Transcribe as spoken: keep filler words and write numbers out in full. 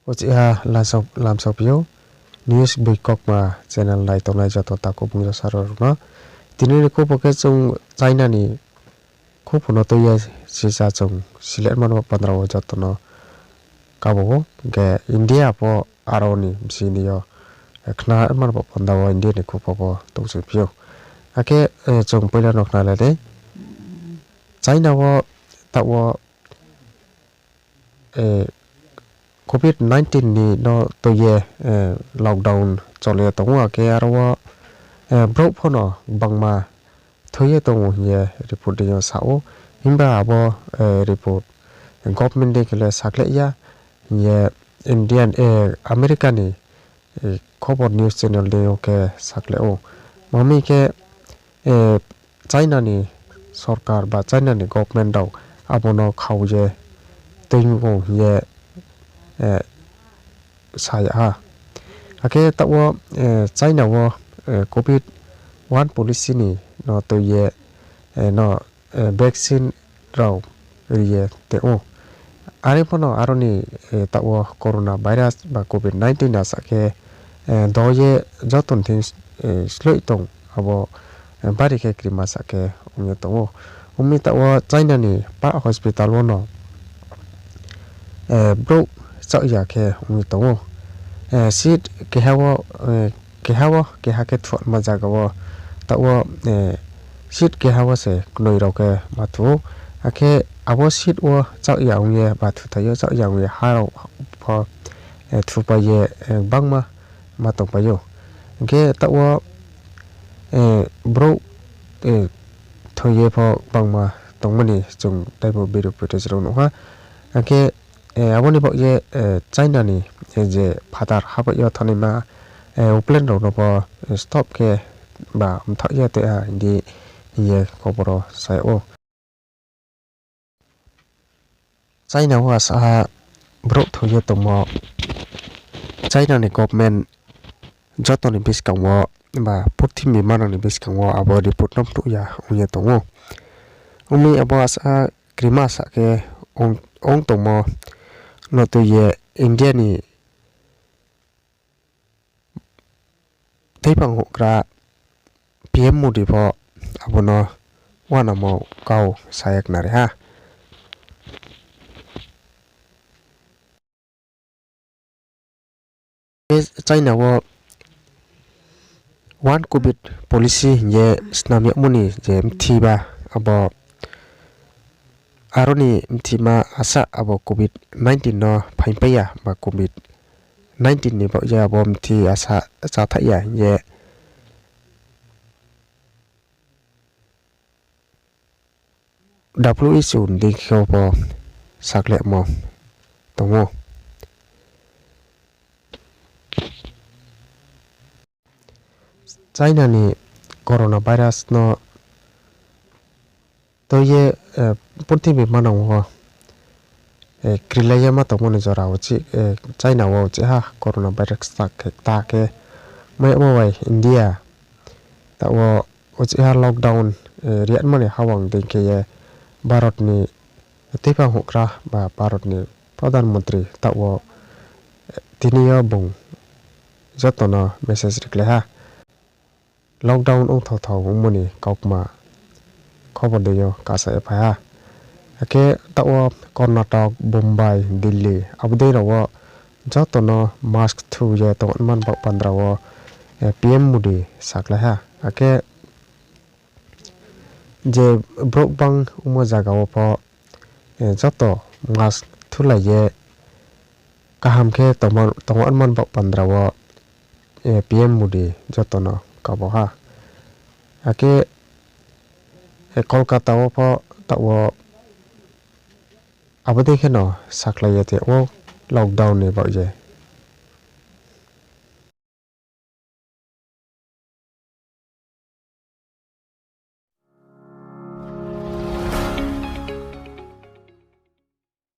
Uchih ha lamsao phi ou, News Boi Kokma channel nai tongnai joto takhu bung josa rao no. Tini ni khupho khe chung China ni khupho no tui ye sisa chung siletma no pandra wo joto no kabo ou. Hing khe India pho aro ni bsing ni yo khna mani bo panda wo India ni khupho pho tongsi phi ou. Akhe chung poila no khna lai dei. China wo taoh wo covid nineteen ni no tui ye lockdown chole ye tong ou, akhe aro wo brouh pho no gbangma thoi ye tong ou hing ye report dei yo sa ou. Himba abo report government dei khe le sakhlai ya hing ye India, America ni khobor news channel dei yo khe sakhlai ou. Mami khe China ni sorkar ba China ni government rao abo no khau ye tuimung hing ye sa ya ha. Akhe taoh wo China wo covid one policy ni no tui ye no vaccine rao ri ye tong ou. Are pho no aro ni taoh wo coronavirus ba covid nineteen asa khe do ye joto ni thing sloih tong abo bari khe krima sa khe ong ye tong ou. Ong mi taoh wo China ni pah hospital wo no brouh chaoh ya khe ong ye tong ou. Seat keha wo keha khe thuanma zaga wo taoh wo seat keha wo se knoi rao khe ma thu ou. Akhe abo seat wo chaoh ya ong ye ba thuthai yo chaoh ya ong ye ha rao pho thupai ye gbangma ma tongpai ou. Hing khe taoh wo brouh thoi ye pho gbangma tongmo ni chung taibo video footage rao nuh ha. Akhe abo ni baoh ye China ni je phathar habaih yo thanngnaima airplane rao no pho stop khe ba mthaoh ye tei ha hing di hing ye khobor wo sa yag ou. China wo asa ha brouh thoi ye tongmo, China ni government joto ni buskang wo ba purthimbi manang ni buskang wo abo report no phnuh ya ong ye tong ou. Ong mi abo asa ha krima sa khe ong tongmo no tui ye India ni tuiphang houhgra P M Modi pho abo no uanamo kau sa ye khnari ha. China wo one covid policy hing ye snam yagmo ni je mthi ba abo aro ni mthima asa abo covid nineteen no phaingpai ya ba covid nineteen ni baoh ye abo mthi asa chathaih ya hing ye W H O ni dei khe pho sakhlaimo tong ou. China ni coronavirus no tui ye purthimbi manang wo krilai ye ma tongmo ni jora uchih China wo uchih ha coronavirus kta khe mai yagmo bai India taoh wo uchih ha lockdown ri yagmo ni hawang dei khe ye Bharat ni tuiphang houhgra ba Bharat ni Pradhan Mantri taoh wo tini yo bung joto no message rikhlai ha. Lockdown ongthao thao ongmo ni kaukma khobor dei yo kasa ye phai ha. Akhe taoh wo Karnataka, Mumbai, Delhi abo dei rao wo joto no mask thu ye tongman baoh pandra wo P M Modi sakhlai ha. Akhe je brouh bang ongmo zaga wo pho joto mask thulai ye kaham khe tongman baoh pandra wo P M Modi joto no kabo ha. Akhe Kolkata wo pho taoh wo abo dei kheno sakhlai ye tong ou lockdown ni baoh ye.